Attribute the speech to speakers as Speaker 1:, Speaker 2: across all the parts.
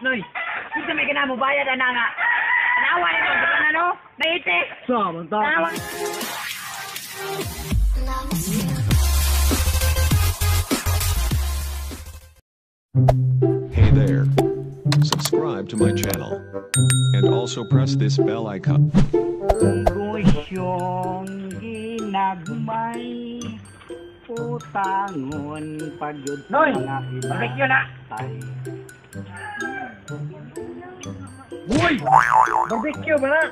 Speaker 1: Noy, kinsa may kinamo bayad ana nga? Tanawa ni mo sa no? Naite.
Speaker 2: Sa man ta.
Speaker 1: Tanawa.
Speaker 3: Hey there. Subscribe to my channel. And also press this bell icon.
Speaker 1: Gusyong ginagmay utangon pagyud
Speaker 2: Noy,
Speaker 1: mga
Speaker 2: barbecue na.
Speaker 1: Tay.
Speaker 2: Uy! Barbecue ba na?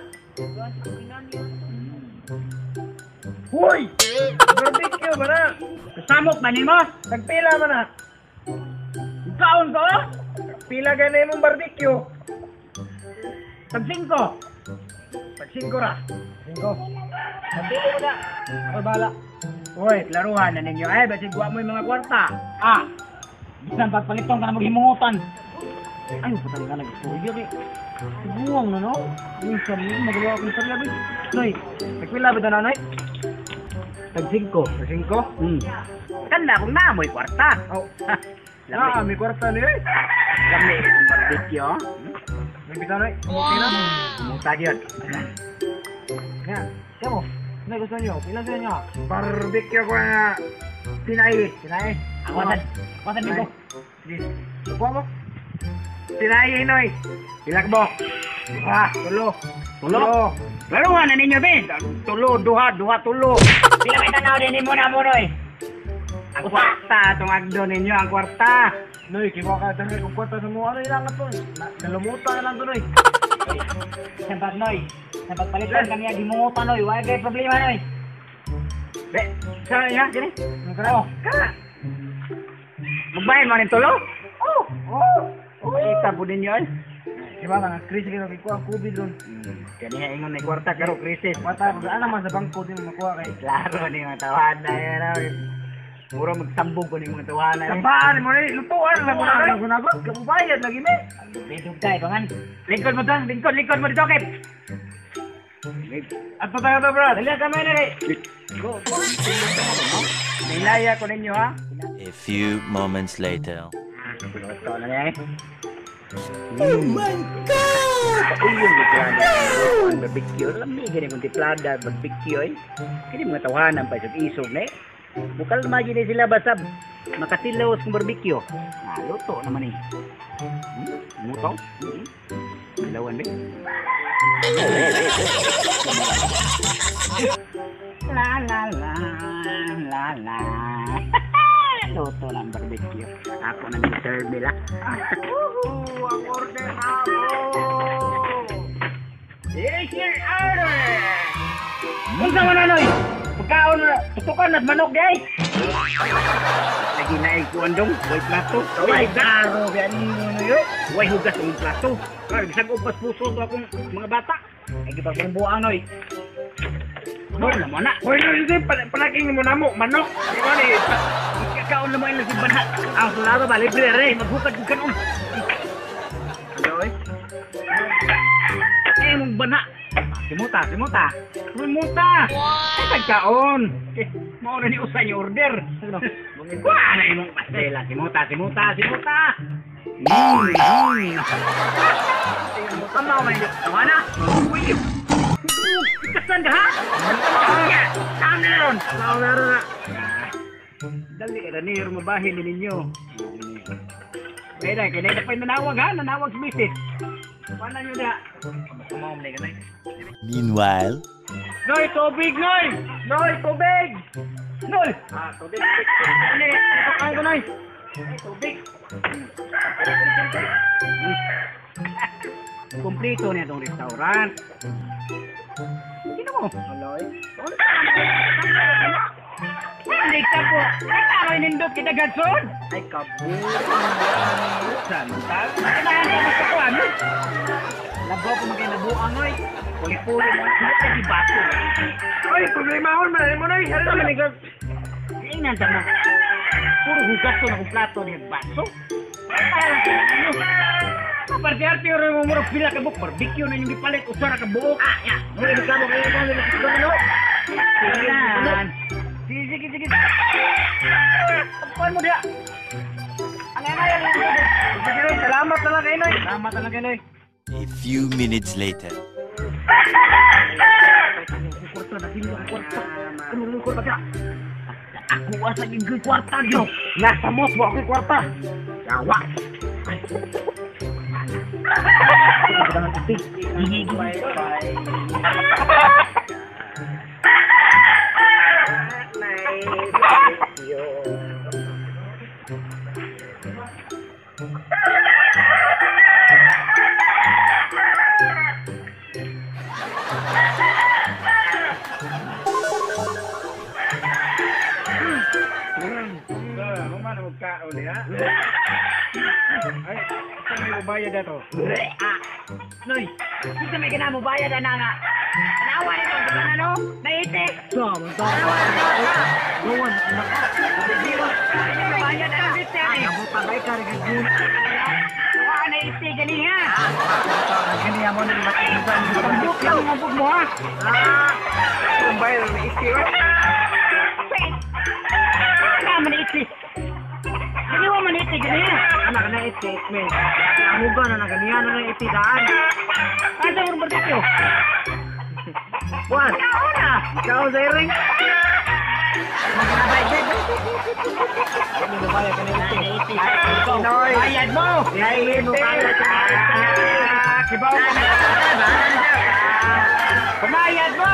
Speaker 2: Uy! Barbecue ba na?
Speaker 1: Kasamok ba nimo?
Speaker 2: Nagpila man na?
Speaker 1: Kaon ko?
Speaker 2: Pila gani imong barbecue?
Speaker 1: Tag 5.
Speaker 2: Tag 5 ra. 5. Nagpila mo na. Ako bahala.
Speaker 1: Uy, klaruhan na ninyo eh, basig wa mo'y mga kwarta. Ah. Bisan pagpalitong ka na maghimungutan.
Speaker 2: Ay, patay ka nag-istorya kay. Buwang na no? Uy, sabi magawa akong istorya boy. Noy, nagpila ba na noy?
Speaker 1: Tag 5.
Speaker 2: Tag 5?
Speaker 1: Tanda kung naamoy kwarta.
Speaker 2: Oh.
Speaker 1: Lami.
Speaker 2: Ah, may kwarta ni eh.
Speaker 1: Lami ang barbecue.
Speaker 2: May bitaw noy. Okay na.
Speaker 1: Muta gyud.
Speaker 2: Nga, kamo. Ano gusto niyo? Pila sa inyo? Barbecue ko nga. Tinay. Tinay.
Speaker 1: Ako sad. Ako sad dito.
Speaker 2: Sige. Kuha mo. Tinay, Noy. Pila ka mo? Duha. Tulo.
Speaker 1: Tulo? Klaruhan na ninyo, be. Tulo, duha, duha, tulo. Pila may tanaw din mo na mo, Noy. Ang kwarta, itong agdo ninyo, ang kwarta.
Speaker 2: Noy, kiwa ka tayo kung kwarta sa mo. Ano ilangat to? Nalumutan na lang to, Noy.
Speaker 1: Sampat, Noy. Sampat palitan kami ang gimungutan, Noy. Wala kayo problema, Noy. Be, saan niya? Gini?
Speaker 2: Oh,
Speaker 1: Kara. Magbayad mo rin tulo?
Speaker 2: Oh! Oh!
Speaker 1: Palita po ninyo, eh.
Speaker 2: Diba nga, krisis kayo, kikuha ang COVID ron.
Speaker 1: Kaniya ingon may kwarta, karo krisis.
Speaker 2: Kwarta, kung saan naman sa bangko, di mo makuha kay.
Speaker 1: Klaro ni mga tawahan na yan. Muro magsambog ko ni mga tawahan na yan.
Speaker 2: Tambaan mo ni, lutuan lang mo na. Gunagot, kamubayad lagi me.
Speaker 1: Bidog tayo, pangan. Lingkod mo to, lingkod, lingkod mo dito, Kep.
Speaker 2: At pa tayo to, brad.
Speaker 1: Dali kamay na rin. Go. Nilaya ko ninyo, ha?
Speaker 4: A few moments later.
Speaker 1: Luto na niya, eh. Oh my God! Uyong tiplada. Ang barbecue. Alam niyo, ganyan kung tiplada, barbecue, eh. Kini mga tawanan pa, isog-isog na, eh. Bukal naman gini sila, basta makasilaw sa barbecue. Ah, luto naman, eh. Mutaw? Ilawan, eh. La la la la la. Luto ng barbecue. Ako nang serve nila.
Speaker 2: Woohoo! Ang order na mo!
Speaker 1: Here's your order! Unsa man na, Noy? Pagkaon na, tutukan na manok, guys! Lagi na ay kuwan dong, way plato. Way daro, yan mo na yun. Way hugas ang plato. Ay, bisag upas puso to akong mga bata. Ay, gipag buang, Noy. Noy, na mo na.
Speaker 2: Hoy, Noy, hindi, palaking mo na mo, manok. Di ba ni?
Speaker 1: Kakaon na mo ilang si banha. Ang sulado ba, libre rin. Maghukad kong kanon.
Speaker 2: Ano, eh?
Speaker 1: Eh, mong banha. Simuta, simuta. Simuta. Ay, pagkaon. Eh, mao na ni usa ni order. Wah, na imong pastela. Simuta, simuta, simuta. Tama man yun. Tama na. Uy, ikasan ka, ha? Tama na ron.
Speaker 2: Tama na ron, na.
Speaker 1: Dali, ranir, mabahin ni ninyo. Kaya na, kaya na pa yung nanawag, ha? Nanawag sa misis. Paano nyo na?
Speaker 4: Meanwhile.
Speaker 1: Noy, tubig, Noy!
Speaker 2: Noy, tubig!
Speaker 1: Noy!
Speaker 2: Ah, tubig.
Speaker 1: Ano eh? Napakain ko, Noy! Ay, tubig! Kumplito na itong restaurant. Sino mo?
Speaker 2: Aloy.
Speaker 1: Hindi ka po. Ay, taro inindot kita, Gadson!
Speaker 2: Ay, kabuang.
Speaker 1: Santa? Kailangan ka magkakuan, no? Labaw ko magkailabuan, oy. Puli-puli mo. Hindi ka di bato.
Speaker 2: Oy, problema ako. Malay mo, Noy. Ano naman ikaw?
Speaker 1: Tingnan sa mo. Puro hugas to na kung plato niya baso. Parte-arte rin mo murag pila ka buok. Barbecue na yung gipalit. Usa ra ka buok. Ah, ya.
Speaker 2: Noy, reklamo kayo. Reklamo,
Speaker 1: Tingnan. Sige, sige, sige. Pagkuhan mo diha. Ang angay lang.
Speaker 2: Sige, Noy. Salamat, Salamat na lang kay Noy. Salamat na lang kay Noy.
Speaker 4: A few minutes later.
Speaker 2: Kwarta na sila ang kwarta. Ano yung kwarta ka? Ako asa yung kwarta yo. Nasa mot mo ako kwarta. Yawa.
Speaker 1: Noy, kita may kinamo bayad na nga. Tanawa nito, ano? Naiti.
Speaker 2: Sama tama. Gawan anak.
Speaker 1: Bayad na iti.
Speaker 2: Ay, amo tagay ka rin gud.
Speaker 1: Wa na iti gani ha.
Speaker 2: Kani amo ni matisan. Pagduk lang ang bug mo ha.
Speaker 1: Ang bayad na iti. Ana man iti. Gani wa man iti gani.
Speaker 2: Anak na iti me. Amuga na naganiyan na iti daan.
Speaker 1: Asa mo barbecue?
Speaker 2: Buwan.
Speaker 1: Kauna.
Speaker 2: Ikaw sa iring.
Speaker 1: Noy. Bayad mo. Kibaw mo. Pumayad mo.